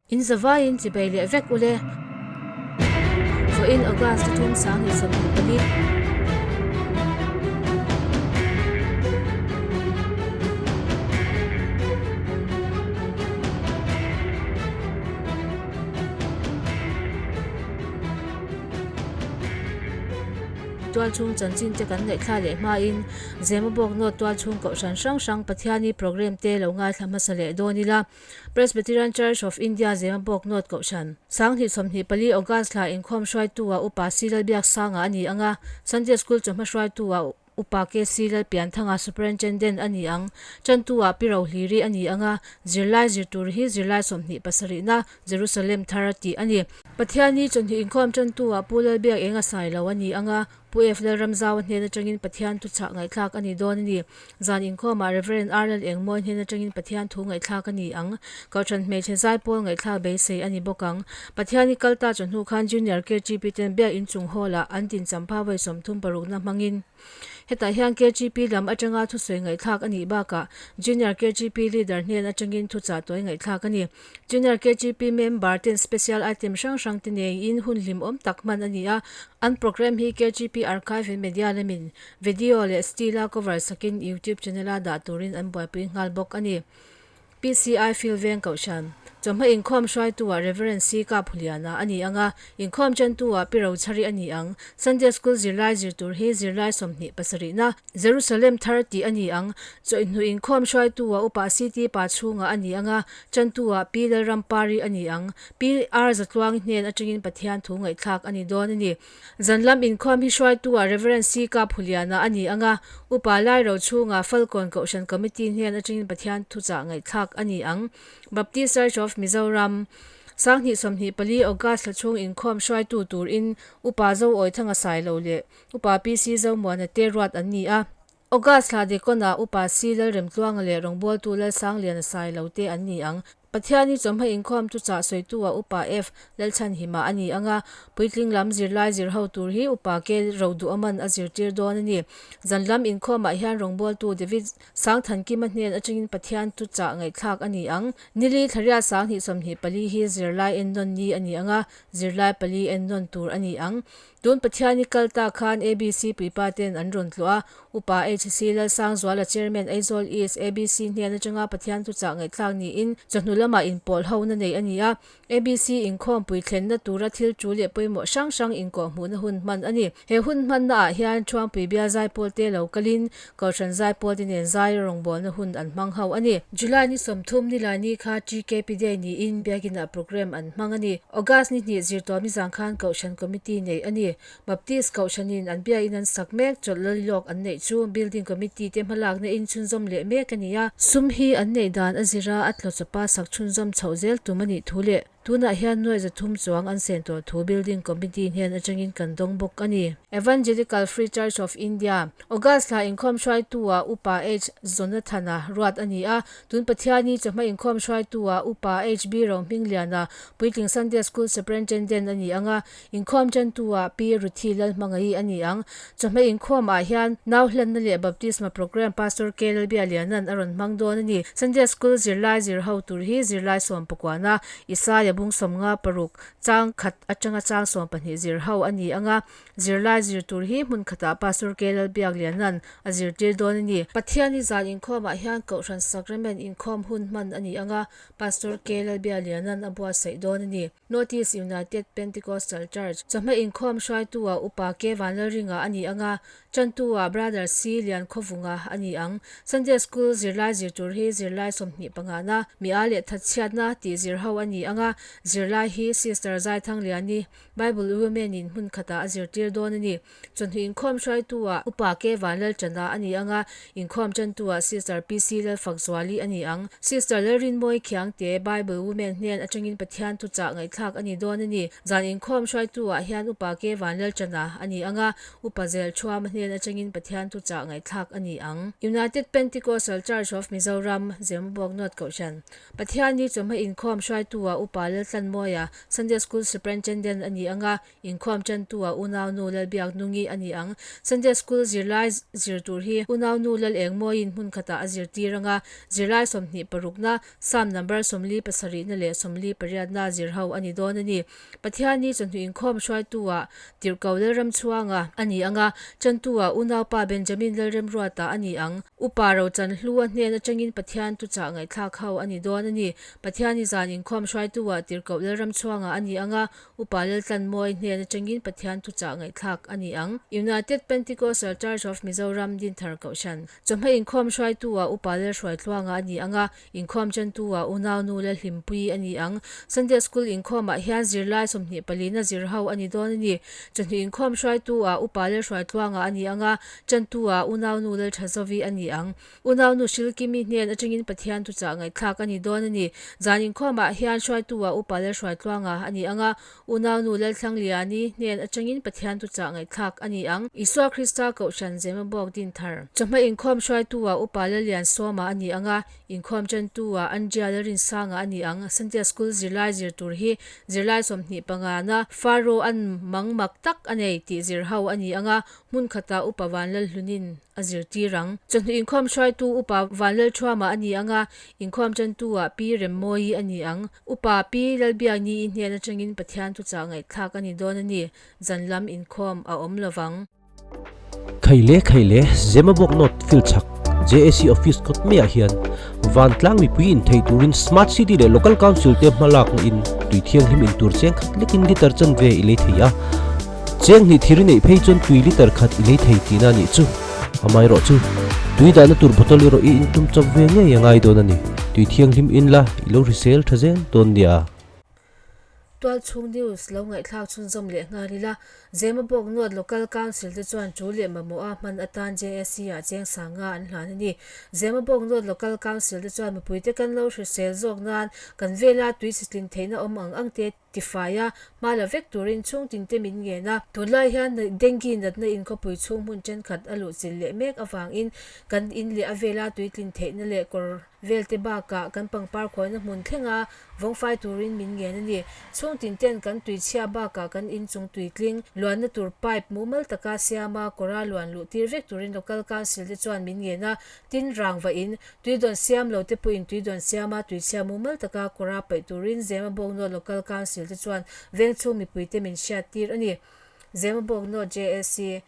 In zavaiin chibei leh vek ule. Vawiin August thum 2024. Tualchhung chanchin te kan ngaihthla leh hmain Zemabawk North tualchhung kohhran hrang hrang Pathiani programme te lo ngaithla hmasa leh dawn ila. Presbyterian Church of India Zemabawk North Kohhran, 2024 August thla inkhawm hruaitu-ah Upa C Lalbiaksanga a ni ang a, Sunday School chawhma hruaitu-ah Upa KC Lalpianthanga Superintendent a ni ang. Tantu-ah Pi Rohliri a ni ang a, zirlai zir tur hi zirlai 27-na Jerusalem thar a tih a ni. Pathianni chawhnih inkhawm tantu-ah Pu Lalbiak Enga Sailo a ni ang a, Pu F. Lalramzaua hnen atangin Pathian thuchah ngaihthlak a ni dawn a ni. Zan inkhawmah Rev. R. Lalengmawi hnen atangin Pathian thu ngaihthlak a ni ang. Kohhran hmeichhe zaipawl ngaihthlak beisei a ni bawk ang. Pathian i kal ta chawhnu khan Junior KGP ten Biak inchung hall-ah an din champha vawi 36 na hmangin hetah hian KGP lam atanga thusawi ngaihthlak a nih bakah Junior KGP leader hnen atangin thuchah tawi ngaihthlak a ni. Junior KGP member ten special item hrang hrang te neiin hun hlimawm tak hman a ni a, an programme hi KGP Archive and Media lamin video leh still a cover sakin YouTube channel a dah turin an buaipui nghal bawk a ni. PCI Field Veng Kohhran Chawhma inkhawm hruaitu-ah Rev. C. Kaphuliana a ni ang a, inkhawm chantu-ah Pi Rochhari a ni ang. Sunday School zirlai zir tur hi zirlai 27-na Jerusalem thar tih a ni ang. Chawihnu inkhawm hruaitu-ah Upa CT pa chhungah a ni ang a, chantu-ah Pi Lalrampari a ni ang. Pi R Zatluangi hnen atangin Pathian thu ngaihthlak a ni dawn a ni. Zan lam inkhawm hi hruaitu-ah Rev. C Kaphuliana a ni ang a, Upa Lairo chhungah Falkawn Kohhran Committee hnen atangin Pathian thuchah ngaihthlak a ni ang. Baptist Church of Mizoram, 2024 August thla chhung inkhawm hruaitu turin Upa Zoawithanga Sailo leh Upa PC Zomuana te ruat an ni a. August thla Deacon-ah Upa C Lalremtluanga leh rawngbawltu Lalsangliana Sailo te an ni ang. Pathiani chawhma inkhawm chu chah sawitu-ah Upa F Lalchhanhima a ni ang a, puitling lam zirlai zir ho tur hi Upa K Roduhaman a zirtir dawn a ni. Zan lam inkhawmah hian rawngbawltu David Sangthankima hnen atangin Pathian chu chah ngaihthlak a ni ang. Nili Thlariat 2024 hi zirlai ennawn ni a ni ang a, zirlai pali ennawn tur a ni ang. Tun Pathian i kal ta khan ABC puipa ten an rawn tluah a, Upa HC Lalsangzuala Chairman Aizawl East ABC hnen atanga Pathian thuchah ngaihthlak niin chawhnu lamah inpawl ho na nei a ni a. ABC inkhawmpui thlenna tura thil tul leh pawimawh hrang hrang inkawhhmuhna hun hman a ni. He hun hmanna ah hian Thuangpui Bial Zaipawl te lo kalin Kohhran Zaipawl te nen zai rawngbawlna hun an hmang ho a ni. July ni 30 nilai ni kha TKP Day niin Biakinah programme an hmang a ni. August ni hnih zirtawm ni zang khan Kohhran Committee neih a ni. Baptist Kohhranin an biakin an sak mek chawlh lal lawk an neih chu Building Committee te hmalakna in chhunzawm leh mek a ni a. Sum hi an neih dan a zira a tlaw chawpa sak chhunzawm chhoh zel tum a nih thu leh tunah hian nuai 300 chuang an sen tawh thu Building Committee hnen atangin kan dawng bawk a ni. Evangelical Free Church of India, August thla inkhawm hruaitu-ah Upa H. Jonathana ruat a ni a, Tun Pathiani chawhma inkhawm hruaitu-ah Upa HB Rohmingliana, Puitling Sunday School Superintendent a ni ang a, inkhawm tantu-ah Pi Ruthi Lalhmangaih a ni ang. Chawhma inkhawmah hian nau hlanna leh Baptisma Programme Pastor K Lalbialiana'n a rawn hmang dawn a ni. Sunday School zirlai zir ho tur hi zirlai sawmpakuana Isaia bung 56 chang khat atanga chang 12 zir ho a ni ang a, Zirlai zir tur hi hmun khatah Pastor K Lalbiakliana'n a zirtir dawn a ni. Pathiani zan inkhawmah hian Kohhran Sacrament inkhawm hun hman a ni ang a, Pastor K Lalbiakliana'n a buatsaih dawn a ni. North East United Pentecostal Church chawhma inkhawm hruaitu-ah Upa K Vanlalringa a ni ang a, Tantu-ah Brother C Liankhawvunga a ni ang. Sunday School zirlai zir tur hi zirlai 25 na, mi a leh thatchhiatna tih zir ho a ni ang a. Zirlai hi Sister Zaithangliani, Bible Women-in hmun khatah a zirtir dawn a ni. Chawhnu inkhawm hruaitu-ah Upa K Vanlalṭana a ni ang a, inkhawm ṭantu-ah Sister PC Lalfakzuali a ni ang. Sister Lalrinmawi Khiangte, Bible Women hnen aṭangin Pathian thuchah ngaihthlak a ni dawn a ni. Zan inkhawm hruaitu-ah hian Upa K Vanlalṭana a ni ang a, Upa Zelṭhuama hnen aṭangin Pathian thuchah ngaihthlak a ni ang. United Pentecostal Church of Mizoram, Zemabawk North Kohhran, Pathianni chawhma inkhawm hruaitu-ah Upa Laltlanmawia, Sunday School Superintendent a ni ang a, Inkhawm tantu-ah unaunu Lalbiaknungi a ni ang. Sunday School zirlai zir tur hi unaunu Lalengmawiin hmun khatah a zirtir ang a, zirlai 20 parukna, Psalm number 47na leh 48na zir ho a ni dawn a ni. Pathianni chawhnu inkhawm hruaitu-ah Tirhko Lalramchhuanga a ni ang a, tantu-ah unaupa Benjamin Lalremruata a ni ang. Upa Rochanhlua hnen atangin Pathian tuchah ngaihthlak ho a ni dawn a ni. Pathianni zan inkhawm hruaitu-ah Tirhkoh Lalramchhuanga a ni ang a, Upa Laltlanmawi hnen atangin Pathian thuchah ngaihthlak a ni ang. United Pentecostal Church of Mizoram Dinthar Kohhran Chawhma inkhawm hruaitu-ah Upa Lalhruaitluanga a ni ang a, inkhawm chantu-ah Unaunu Lalhlimpuii a ni ang. Sunday School inkhawmah hian zirlai 24 na zir ho a ni dawn a ni. Chawhnu inkhawm hruaitu-ah Upa Lalhruaitluanga a ni ang a, chantu-ah Unaunu Lalthazovi a ni ang. Unaunu Hrilkimi hnen atangin Pathian thuchah ngaihthlak a ni dawn a ni. Zan inkhawmah hian hruaitu-ah Upa Lalhruaitluanga a ni ang a, Unaunu Lalthlangliani hnen atangin Pathian thuchah ngaihthlak a ni ang. Isua Krista Kohhran Zemabawk Dinthar. Chawhma inkhawm hruaitu-ah Upa Lalliansawma a ni ang a, inkhawm tantu-ah Andria Lalrinsanga a ni ang. Sunday School zirlai zir tur hi zirlai 25 na Faro an mang mak tak a nei tih zir ho a ni ang a, hmun khatah Upa Vanlalhlunin a zirtir ang. Chawhnu inkhawm hruaitu Upa Vanlalthuama a ni ang a, inkhawm tantu-ah Pi Remmawii a ni ang. Upa Pi Lalbiakni-i hnen atangin Pathian thuchah ngaihthlak a ni dawn a ni. Zan lam inkhawm a awm lo vang. Khaile Khaile Zemabawk North Field chhak JAC Office kawt maiah hian vantlang mipui inthei turin Smart City leh Local Council te hmalakna in tui thianghlim in tur cheng khat lekin litre chanve i lei thei a. Cheng hnih thir i neih phei chuan tui litre khat i lei thei tihna a nih chu. Amaherawh chu, tui dahna tur bottle erawh i intum chawp ve ngei a ngai dawn a ni. Tui thianghlim in la, i lo hrisel tha zel dawn nia. Tualchhung News lo ngaihthlak chhunzawm leh nghal ila, Zemabawk North Local Council te chuan chu leh mamawha hman atan JSC ah cheng sanga an hlan a ni. Zemabawk North Local Council te chuan mipuite kan lo hrisel zawk nan kan vela tui chitlin theihna awm ang ang te tifai a, hma la vek turin chhung tinte min ngen a. Tunlai hian dengue natna in khawpui chhung hmun thenkhat a luhchilh leh mek avangin kan in leh a vela tuitlin theihna leh kawr velte bakah kan pangpar khuaina hmun thlenga vawngfai turin min ngen a ni. Chhung tinten kan tuichhia bakah kan inchung tuitling luanna tur pipe mumal taka siama kawra luan luh tir vek turin local council te chuan min ngen a, tin rangva in Tuidawn siam lo te pawhin tuidawn siama tuichhia mumal taka kawra paih turin Zemabawk Local Council te chuan vengchhung mipuite min hriattir a ni. Zemabawk North JAC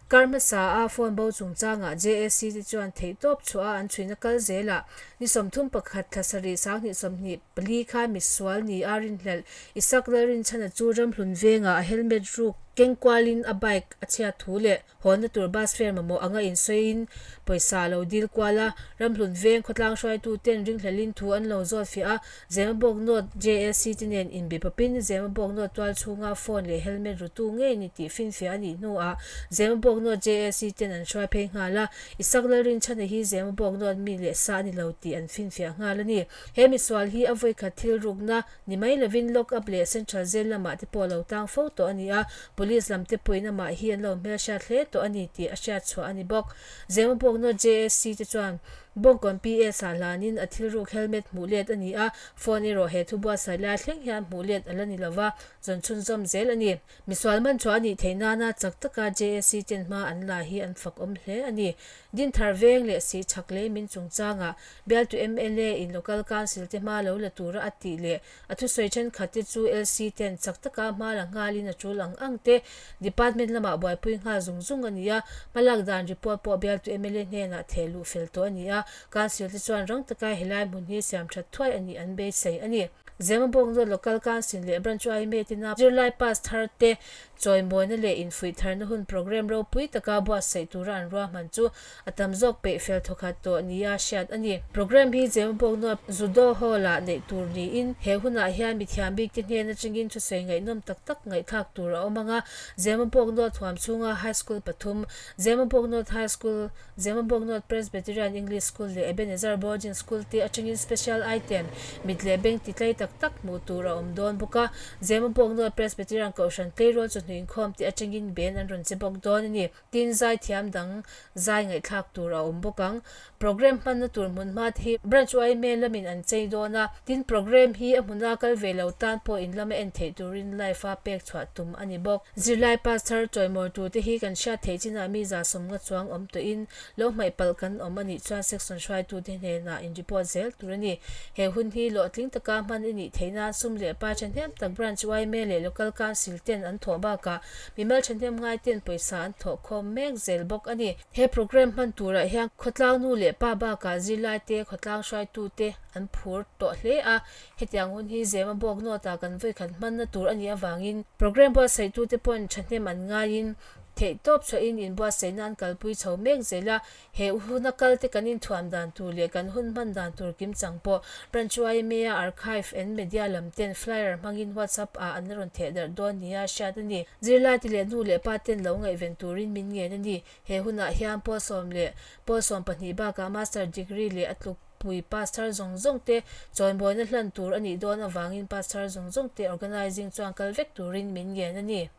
Kar hmasa a phone bo chungchangah JAC te chuan theihtawp chhuah a an chhuina kal zelah ni 31 thla sarih 20 24 khan misual ni a rinhlelh Isak Lalrinchhana chu ramhlun vengah a helmet ruk keng kualin a bike a chhiat thu leh Hawnna tur bus fare mamawh anga insawiin pawisa a lo dil kual a, Ramhlun veng khawtlang hruaitu ten ringhlelin thu an lo zawt fiah a, Zemabawk North JAC te nen inbe pawpin Zemabawk North tual chhunga phone leh helmet rutu ngei ni tih finfiah a nih hnuah Zemabawk North JAC ten an hruai phei nghal a, Isak Lalrinchhana hi Zemabawk North mi leh sa a ni lo tih an finfiah nghal a ni. He misual hi a vawikhat thil rukna Ni mai lovin lock up leh Central Jail lamah te pawh a lo tang fo tawh a ni a, Police lam te pawhin amah hi an lo hmelhriat hle tawh a ni tih a hriat chhuah a ni bawk. Zemabawk North JAC te chuan Bawngkawn PS ah hlanin a thil ruk helmet hmuh let a ni a, phone erawh he thu buatsaih lai thleng hian hmuh let a la ni lova, zawn chhunzawm zel a ni. Misual man chhuah a nih theih nana chak taka JAC ten hma an la hi an fak awm hle a ni. Dinthar veng leh sih chhak lei min chungchangah Bialtu mla in Local Council te hma lo la tura a tih leh a thusawi thenkhat te chu LC ten chak taka hma la nghalin a tul ang ang te Department lamah buaipui nghal zung zung a ni a, hmalak dan report pawh bialtu mla hnenah theh luh fel tawh a ni a, Council te chuan rang taka helai hmun hi siam that thuai a nih an beisei a ni. Zemabawk North Local Council leh Branch yma tena zirlai pass thar te. Chawimawina leh infuih tharna hun programme ropui taka buatsaih tura an ruahman chu a tam zawk peih fel thawkhat tawh nia hriat a ni. Programme hi Zemabawk North Judo Hall-ah neih tur niin he hunah hian mithiam bikte hnen atangin thusawi ngaihnawm tak tak ngaihthlak tur a awm ang a. Zemabawk North huam chhunga High School pathum, Zemabawk North High School, Zemabawk North Presbyterian English School leh Ebenezer Boarding School te atangin special item, mit leh beng ti tlei tak tak hmuh tur a awm dawn bawk a. Zemabawk North Presbyterian Kohhran tleirawl chawhnu inkhawm te atangin ben an rawn che bawk dawn a ni. Tin, zaithiam dang zai ngaihthlak tur a awm bawk ang. Programme hmanna tur hmun hma te hi Branch yma lamin an chei dawn a, tin programme hi a hmuna kal ve lo tan pawh in lama en theih turin live a pek chhuah tum a ni bawk. Zirlai pastor chawimawr tur te hi kan hriat theih chinah mi za sawmnga chuang awm tawhin lo hmaih palh kan awm a nih chuan section hruaitute hnenah in report zel tur a ni. He hun hi hlawhtling taka hman i nih theih nan sum leh pa thahnem tak Branch yma leh Local Council ten an thawh bakah mimal thahnem ngai ten pawisa an thawh khawm mek zel bawk a ni. He programme hman turah hian khawtlang nu leh pa bakah zirlai te, khawtlang hruaitu te an phur tawh hle a. Hetiang hun hi zema bawk nawtah kan vawikhat hmanna tur a nih avangin programme buatsaihtute pawn thahnem an ngaiin theihtawp chhuahin inbuatsaihna an kalpui chho mek zel a. He huna kalte kan inthuam dan tur leh kan hun hman dan tur kimchang pawh Branch yma Archive and Media lam ten flyer hmangin WhatsApp ah an rawn theh darh dawn nia hriat a ni. Zirlaite leh nu leh pa ten lo ngaihven turin min ngen a ni. He hunah hian pawl sawm leh pawl 12 bakah Master Degree leh a tluk pui pass thar zawng zawng te chawimawina hlan tur a nih dawn avangin pass thar zawng zawng te Organising chuan kal vek turin min ngen a ni.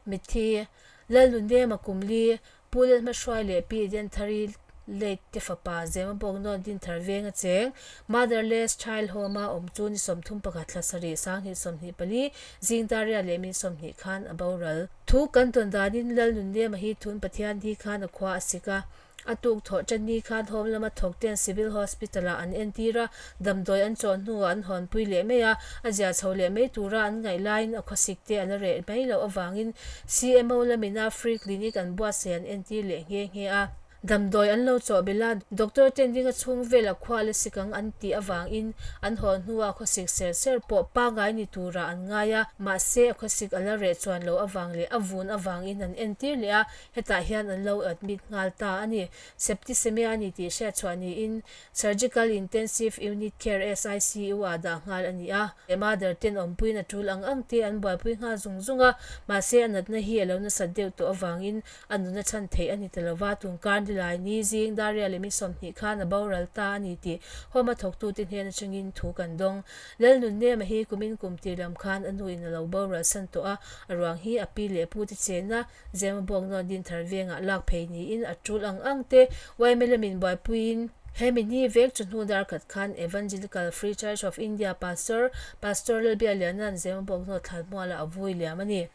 Mitthi, Lalnunema Kumli, Pu Lalhmahruai leh Pi Edenthari Late te fapa Zema Bawknawn Dinthar Venga cheng, Motherless Child Home-a awm chu ni 31 thla sarih 2024 zing Daria leh min 20 khan a boral. Thu kan tawn danin Lalnunema hi thun Pathian hi khan a khua a sik a, A tuk thawh ṭan ni khan home lama thawkten Civil Hospital-ah an entir a, damdawi an chawh hnuah an hawnpui leh mai a, a zia chho leh mai tura an ngaih laiin a khawsik te a la reh mai loh avangin CMO lamina free clinic an buatsaih an entir leh nghe nghe a. Damdawi an lo chawh belh a, doctor ten ringa chhung vel a khua la sik ang an tih avangin an hawn hnuah khawsik ser ser pawh pangngai ni turah an ngai a, mahse a khawsik a la reh chuan loh avang leh a vun avangin an entir leh a, Hetah hian an lo admit nghal ta a ni. Septicemia a ni tih hriatchhuah niin Surgical Intensive Unit Care, SICU, ah dah nghal a ni a. Mother ten awmpuiin a tul ang ang te an buaipui nghal zung zung a, mahse a natna hi a lo nasat deuh tawh avangin a nuna chhan theih a ni ta lo va, tunkar nilai ni zing Daria leh mi 20 khan a boral ta a ni tih Home a thawktute hnen atangin thu kan dawng. Lalnunnem a hi kumin kum tir lam khan a nu in a lo boral san tawh a, a ruang hi a pi leh pu te chenna Zema bawk nawn Dinthar vengah lak phei niin a tul ang ang te yma lamin buaipuiin hemi ni vek chu hnu dar khat khan Evangelical Free Church of India Pastor, Pastor Lalbia Liana'n Zema bawk nawn thlanmualah a vui liam a ni.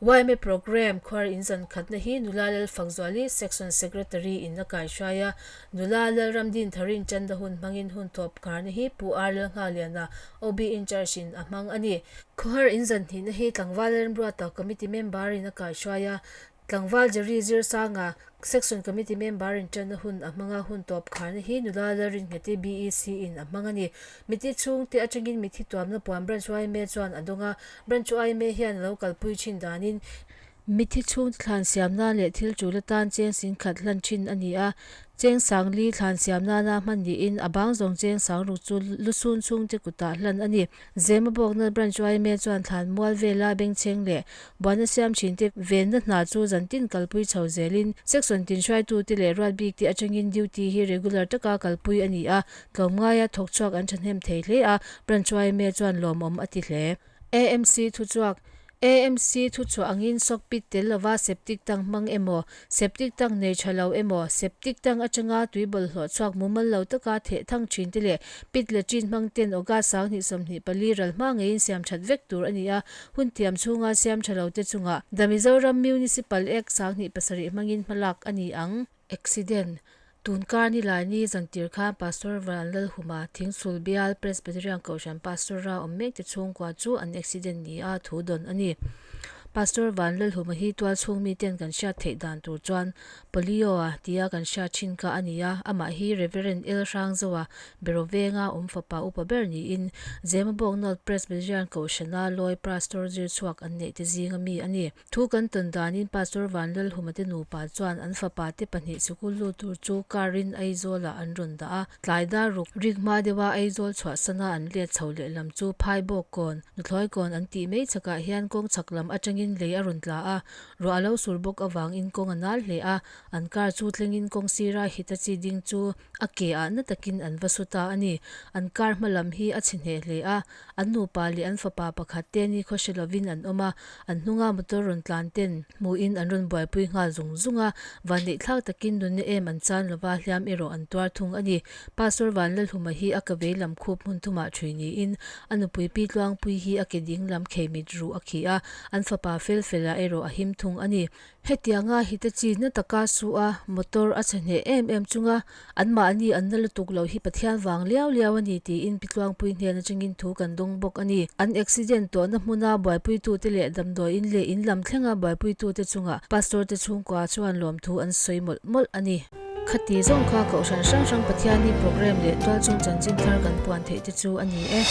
Yma Programme khuar inzan khatna hi Nula Lalfakzuali, Section Secretary in a kaihruai a, Nula Lalram Dintharin Chanda hun hmangin hun thawp kharna hi Pu R Lalnghaliana, OB Incharge in a hmang a ni. Khawhar in zan hnihna hi tlangval Lalramruata Committee member in a kaihruai a, tlangval Jerry Zirsanga Section Committee member in tanna hun a hmang a, hun tawp kharna hi nula Lalringheti BEC in a hmang a ni. Mithi chhungte atangin mithi tuamna puan Branch yma chuan a dawng a, Branch yma hian a lo kalpui thin danin, Mithi chhungte thlan siam nan leh thil tul atan cheng sing khat hlan thin a ni a, cheng sang li thlan siam nana hman niin a bang zawng cheng sang ruk chu lusun chhungte kutah hlan a ni. Zema Bawknat Branch yma chuan thlan mual vela bengchheng leh buaina siam thinte venna hna chu zantin kalpui chho zelin section tin hruaitute leh ruat bikte atangin duty hi regular taka kalpui a ni a, tlawmngaia thawk chhuak an thahnem thei hle a, Branch yma chuan lawmawm a ti hle. AMC thuchhuak, AMC thuchhuah angin sock pit tel lova septic tank hmang emaw, septic tank nei tha lo emaw, septic tank atanga tui bawlhhlawh chhuak mumal lo taka theh thang thin te leh pit latrine hmang ten August 2024 ral hma ngeiin siam that vek tur a ni a, hun thiam chhunga siam tha lo te chungah The Mizoram Municipal Act 2007 hmangin hmalak a ni ang. Accident, Tunkar nilai ni zantir khan Pastor Vanlalhuma, Thingsul Bial Presbyterian Kohhran Pastor-a awm mek te chhungkua chu an accident ni a thu dawn a ni. Pastor Vanlalhuma hi tualchhung miten kan hriat theih dan tur chuan Polio-a tia kan hriat thin kha a ni a, amah hi Reverend El Hrangzoa Beraw venga awm fapa upa ber niin Zemabawk North Presbyterian Kohhrana Lawi Pastor zir chhuak an neih te zinga mi a ni. Thu kan tawn danin Pastor Vanlalhuma te nupa chuan an fapa te pahnih sikul lut tur chu car in Aizawlah an rawn dah a, tlai dar ruk rik hma deuha Aizawl chhuahsana an let chho lehlam chu Phaibawk kawn, Nuthlawi kawn an tih mai chhakah hian kawng chhak lam atangin lei a rawn tla a, Ruah a lo sur bawk avangin kawng a nal hle a, an car chu thlengin kawng sira Hitachi ding chu a ke ah na takin an va su ta a ni. An car hma lam hi a chhi hneh hle a, an nupa leh an fapa pakhat te ni khaw hre lovin an awm a, an hnunga motor rawn tlan ten hmuhin an rawn buaipui nghal zung zung a, vanneih thlak takin nunna em an chan lova hliam erawh an tuar thung a ni. Pastor Vanlalhuma hi a ka vei lam khup hmun thumah thui niin a nupui Pi Tluangpui hi a ke ding lam khei mit ruh a khih a, An fapa fel felah erawh a him thung a ni. Hetianga Hitachi na taka su a, motor a chhe hneh em em chunga anmahni an na lutuk loh hi Pathian vang liau liau a ni tiin Pi Tluangpui hnen atangin thu kan dawng bawk a ni. An accident tawhna hmuna buaipuitute leh damdawiin leh in lam thlenga buaipuitute chungah Pastor te chhungkua chuan lawmthu an sawi mawlh mawlh a ni. Khati zawng kha Kohhran hrang hrang Pathiani programme leh tualchhung chanchin thar kan puan theih te chu a ni e.